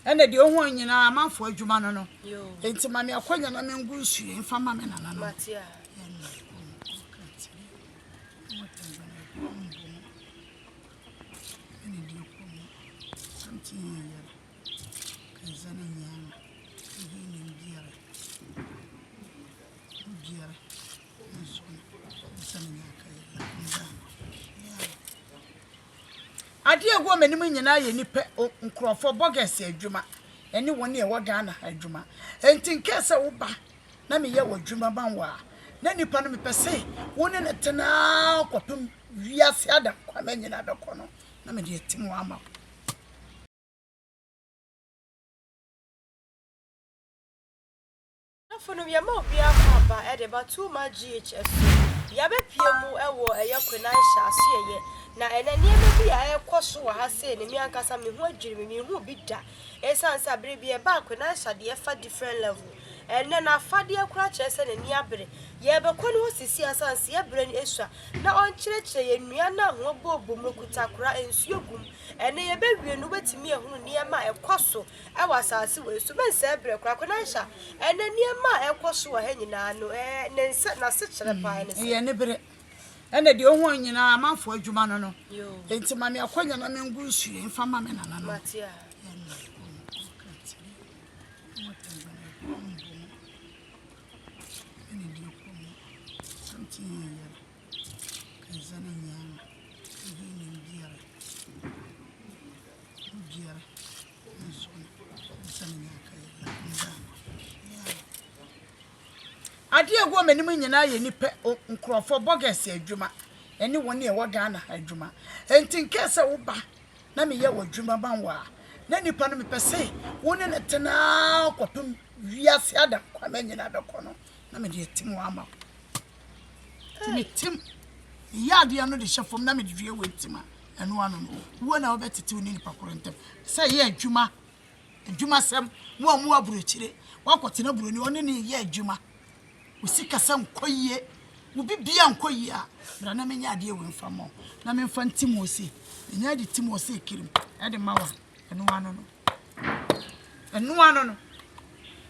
Ɛna deɛ ohu nyinaa amanfoɔ adwuma no no. Enti ma me akwanya na mengu nsuo yi mfa ma me nananom. Adeɛ a ɛwɔ m'anim nyinaa yɛ nnipa, nkurɔfoɔ, bɔgɛs adwuma ɛne wɔn a ɛwɔ Ghana ha adwuma. Enti nkɛɛ sɛ woba na meyɛ w'adwuma ma wo a, na nipa no mepɛ sɛ wo ne no tena ara kɔpem wiase adankwa nyinaa bɛkɔ no, na mede atim wo ama wo. Adɔfo nom yɛma obiara kɔ aba de ba Too Much GH so. Yɛabɛpue mu wɔ ɛyɛ Kwenansha asoɛeɛ na ɛnɛ nneɛma bi a ɛrekɔ so wɔ ha sei no me ankasa me ho adwiri me, menhuu bi da. Ɛsiane sɛ aberɛ bi ɛbaa Kwenansha deɛ fa different level. Ɛnɛ n'afadeɛ koraa kyerɛ sɛ n'ani abere. Yɛrebɛkɔ ne hɔ seesei ara sane sɛ yɛn berɛ no asua na ɔnkyerɛkyerɛ yɛn nnua no a ho bɔɔbɔ mu no kuta kora nsuo gu mu. Ɛnɛ yɛbɛwie no wobɛtumi ahunu nneɛma a ɛkɔ so wɔ asase wei so. Mensɛe berɛ koraa. Konansha, ɛnnɛ nneɛma a ɛrekɔ so wɔ ha nyinaa no, ɛɛ, ne nsa, n'asekyerɛ paa ne sɛ. Ɛyɛ anibere. Ɛna deɛ ohu nyinaa amanfoɔ adwuma no no. Enti ma me akwanya na mengu nsuo yi mfa ma me nananom. Mate a. Adeɛ a ɛwɔ m'anim nyinaa yɛ nnipa, nkurɔfoɔ, bɔgɛs adwuma ɛne wɔn a ɛwɔ Ghana ha adwuma. Enti nkɛɛ sɛ woba na meyɛ w'adwuma ma wo a, na nipa no mepɛ sɛ wo ne no tena ara kɔpem wiase adankwa ma nyinaa bɛkɔ no, na mede atim wo ama wo. Nti metim, meyɛ adeɛ no de hyɛ fam na mede dua wei tim a, ɛno ano no, wuo na wobɛtete wo ne nipa koro ntam. Sɛ ɛyɛ adwuma, adwumasɛm, mo a mowɔ aburokyire, woakɔtena buroni, ɔne ne yɛ adwuma, wo sikasɛm nkɔ yie, wo bibia nkɔ yie a, bra na menyɛ adeɛ wei mfa mma wo, na memfa ntim wo sei. Menya de tim wo sei kirim de ma wo a, ɛno ano no. Ɛno ano no.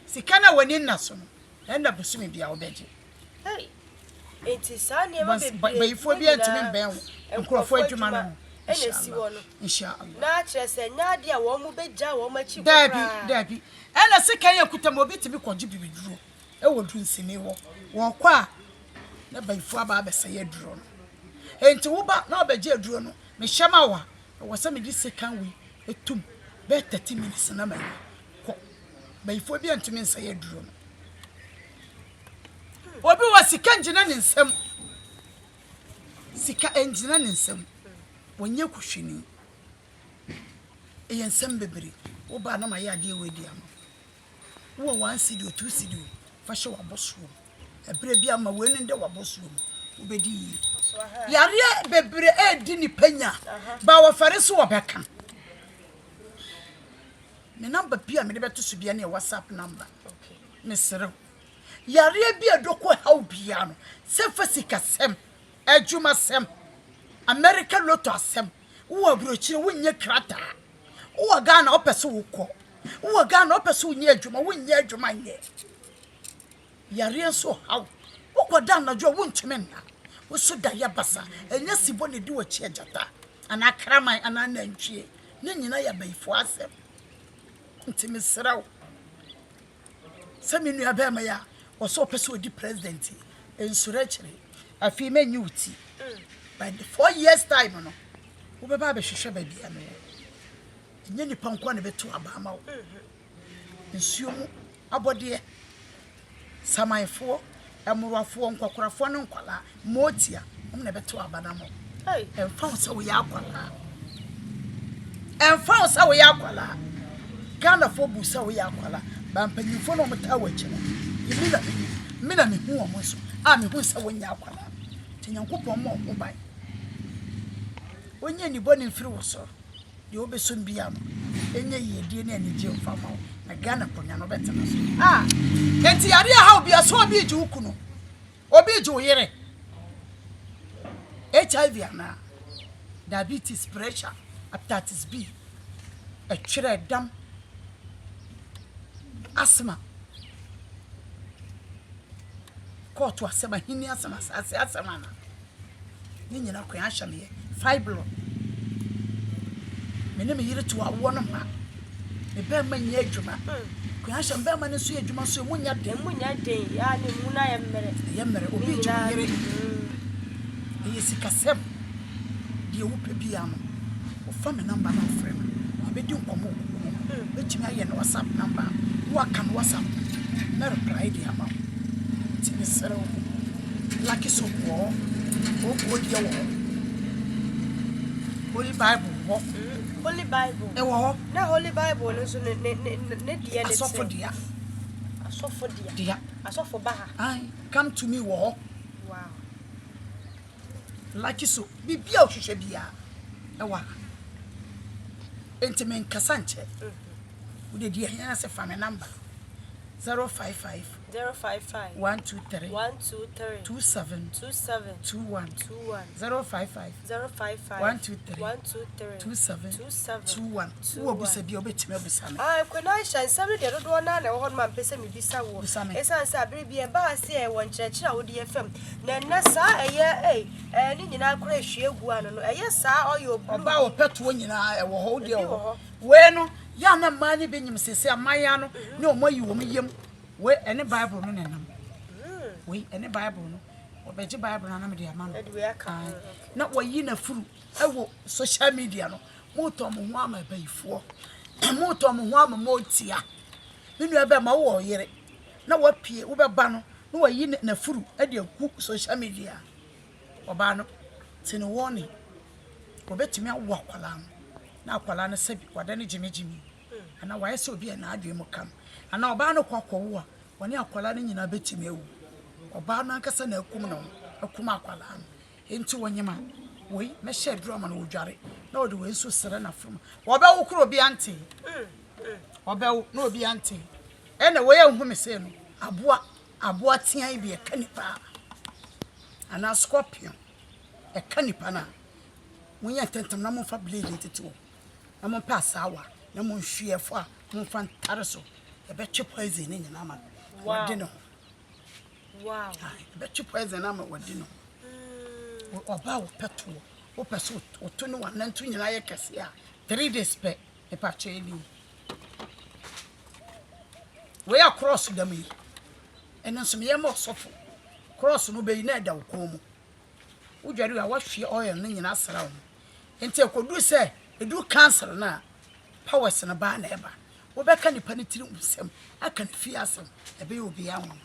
Sika no a w'ani nna so no, ɛnna bosome biara wobɛgye. Hey! Enti saa nneɛma bebree Bayifoɔ biara ntumi mbɛn wo nkurɔfoɔ adwuma no ho. Ɛna esi hɔ no. Inshallah. Na kyerɛ sɛ nyɛ adeɛ a wɔn bɛgya wɔn akyi kɔ Daabi, koraa. daabi. Ɛna sekan yɛ kuta ma obi tumi kɔgye bibiduro wɔ dunsini hɔ. Wɔkɔ a, na bayifoɔ aba abɛsɛe aduro no. Enti woba na wabɛgye aduro no, mehyɛ ma wo a, ɛwɔ sɛ mede sekan wei tum bɛyɛ 30 minutes na mawie. Kɔ. Bayifoɔ biara ntumi nsɛe aduro no. Obi wɔ sika ngyina ne nsam. Sika ngyina ne nsam. Wɔnyɛ kuhwini. Ɛyɛ nsɛm bebree. Wo ba na mayɛ adeɛ wei de ama wo. Wowɔ one cedi o, two cedi o, fa hyɛ w'abɔsoɔ mu. Ɛberɛ bi ama wei no ndɛ w'abɔsoɔ mu. Wobɛdi yie. Yareɛ bebree ɛredi nipa nya. Ba wɔfɛre so wɔbɛka. Me number bi a mede bɛto so bia ne yɛ WhatsApp number. Mesrɛ wo. Yareɛ bi a ɛdɔ kɔ haw biara no, sɛ fa sikasɛm, adwumasɛm, America lotto asɛm, wowɔ aburokyire wonyɛ krataa, wowɔ Ghana wopɛ sɛ wokɔ, wowɔ Ghana wopɛ sɛ wonyɛ adwuma wonyɛ adwuma nyɛ. Yareɛ nso haw, wokɔda anadwo a wontumi nna, wo so da yɛ basa, ɛnyɛ sibɔ na ɛdi w'akyi agyata anaa kraman anaa nantwie, ne nyinaa yɛ abayifoɔ asɛm. Nti mesrɛ wo. Sɛ me nua bɛɛma yi a ɔsɛ ɔpɛ sɛ ɔdi president yi nsuro akyire afei mɛnyi wo ti by the 4 years time no wobɛba abɛhwehwɛ baabi a mewɔ ɛnyɛ nipa nko a na ɛbɛto aba ama wo nsuo mu abɔdeɛ samanfoɔ mmorowafoɔ nkɔkorafoɔ ne nkwadaa mootia wɔn na ɛbɛto aba no ama wo ɛmfa ho sɛ woyɛ akwadaa ɛmfa ho sɛ woyɛ akwadaa Ghanafoɔ bu sɛ woyɛ akwadaa ba mpanyinfoɔ na wɔn taa wɔ akyi no emi na menim me na mehu wɔn nso a mehu sɛ wonyɛ akwadaa nti Nyankopɔn mmɔ wo ho ban ɔnyɛ nibɔ ne mfiri wo so deɛ wobɛsom bia no ɛnyɛ yiedie ne anigye mfa ma wo na Ghana akonnwa no wobɛtena so ah enti yareɛ ha obi sɛ obi gye wo kunu Obi regye wo yere. HIV anaa? Diabetes, pressure, hepatitis B, ɛtwerɛ, dam. Asthma, kɔɔto asɛm, ahenni asɛm, asase asɛm ana? Ne nyina kwan ahyɛ me yɛ. Fibroid. Me ne me yere to awoɔ no ma. Me bɛrima nyɛ adwuma. Kwan ahyɛ me bɛrima no nso yɛ adwuma nso emu nyɛ den. Emu nyɛ den. Yaa ne mu na yɛ mmerɛ. Ɛyɛ mmerɛ. Obi gye wo yere. Ɛyɛ sikasɛm. Deɛ wopɛ biara no, wofa me number na wofrɛ me. Yɛbɛdi nkɔmmɔ wɔ kokoam. Mɛtumi ayɛ no WhatsApp number na waka no WhatsApp mɛ reply de ama wo. Nti mesrɛ wo, Lucky soap wɔ hɔ, kooko deɛ wɔ hɔ, Holy Bible wɔ hɔ. Holy Bible. Ɛwɔ hɔ. Na Holy Bible no nso ne ne ne ne deɛ ne Asɔfo dea. Asɔfo dea. Dea. Asɔfo ba ha. Ae, come to me wɔ hɔ. Wow. Lucky so biribi a wohwehwɛ biara ɛwɔ ha. Enti menkasa nkyɛ. Wode di ahia ase fa me number 055 055 123 123 27 27 21 21 055 055 123 123 27 27 21. Wowɔ busa bi a wobɛtumi abusa me. Ah, Kwenaisha, nsɛm no deɛ dodoɔ no ara na ɛwɔ hɔ nom a mepɛ sɛ mebisa woɔ. Bisa me. Ɛsiane sɛ abere bi ɛbaa ase a ɛwɔ nkyerɛkyerɛ a wode yɛ fam. Na ɛnnɛ saa ɛyɛ ei, ɛɛ ne nyinaa koraa ɛhwie gu ano no, ɛyɛ saa oil blue Ɔbaa yi. ɔpɛ toɔ nyinaa ɛwɔ hɔ, wo deɛ Ebi wɔ wɔ hɔ. hɔ. Wei no, yɛ a na mmaa no bi nyim seesei a mmaayewa no ne wɔn ayi wɔn yam. Wei ɛne Bible no na ɛnam. Wei ɛne Bible no. Wɔbɛgye Bible no a na mede ama no. Ɛde wei aka ho, Ae. okay. Na wɔayi n'afuru ɛwɔ social media no. Moretɔn mo ho ama abayifoɔ. Moretɔn mo ho ama motia. Me nua bɛrima wowɔ ɔyere na wapue wobɛba no na wayi n'afuru de agu social media. Ɔbaa no te ne warning. Wɔbɛtumi awo akwadaa no na akwadaa no sɛbi wada ne gyimigyimi anaa wayɛ sɛ obi a n'adwene mu ka no anaa ɔbaa no kɔ akɔwo a wɔne akwadaa no nyinaa bɛtumi awu. Ɔbaa no ankasa na akum ne ho akum akwadaa no. Enti ɔnyem a, wei mɛhyɛ aduru ama no ɔdware na ɔde wei nso srɛ n'afono. Ɔbɛwo koro obiara ntee. Ɔbɛwo na obiara ntee. Ɛna wei a wohu me sei no, aboa, aboa tea yi bi ɛka nipa a, anaa scorpion ɛka nipa no a, monyɛ ntɛmntɛm na momfa blade ntete hɔ na mompɛ asaawa na monhwie ɛfɔ a momfa ntare so. Ɛbɛtwe poison no nyinaa ama no. Wade ne ho. Wow. Ɛbɛtwe poison ama wadi no. Ɔbaa a wɔpɛ toɔ, wopɛ sɛ woto ne wananto nyinaa yɛ kɛse a, 3 days pɛ, mepakyɛ ni. Wei a cross da mu yi, ɛno nso meyɛ ma ɔsɔfo. Cross no bɛyi na ɛda wo kɔn mu. Wodware a woahwie oil no nyinaa asra wo ho. Nti ɛkɔduru sɛ ɛduru cancer no a, powers no baa na ɛba. Wobɛka nipa no tiri nsɛm, aka ne fie asɛm, ɛbɛyɛ obiara nwanwa.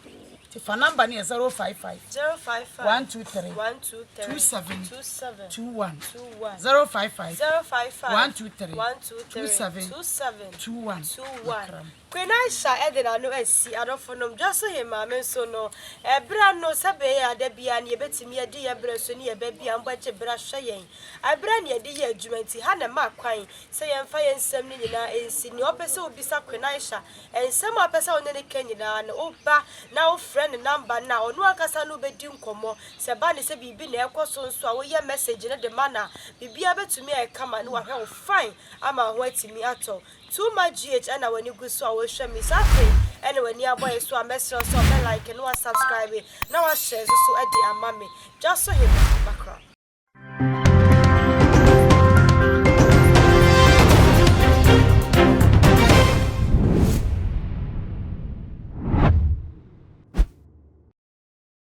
Nti fa number no yɛ 055 055 123 123 27 27 21 21 055 055 123 123 27 27 21 21. Makram. Queen Aisha ɛde n'ano asi adɔfo nom dwa so he maame nso no ɛberɛ no sɛ bɛyɛ ada bia ne yɛbɛtumi adi yɛ berɛ so ne yɛbɛ bia mbɔgye berɛ ahwɛ yɛn ɛberɛ ne yɛde yɛ adwuma nti ha na ma kwan sɛ yɛmfa yɛn nsɛm no nyinaa ɛnsi nea ɔpɛ sɛ obisa Queen Aisha nsɛm a ɔpɛ sɛ ɔne ne ka nyinaa no woba na wofrɛ ne number no a ɔno ankasa no wobɛdi nkɔmmɔ sɛ ba ne sɛ biribi na ɛkɔ so nso a woyɛ message no de ma no a biribiara bɛtumi ayɛ kama ne wahwɛ wo fine ama wo ho atumi atɔ. Too Much GH ɛna w'ani gu so a wɔhwɛ me saa. Afei ɛna w'ani abɔ yɛ so a, mɛsrɛ sɛ ɔbɛ like na wa subscribe na wa share nso so ɛde ama me. Dwa so hema makra.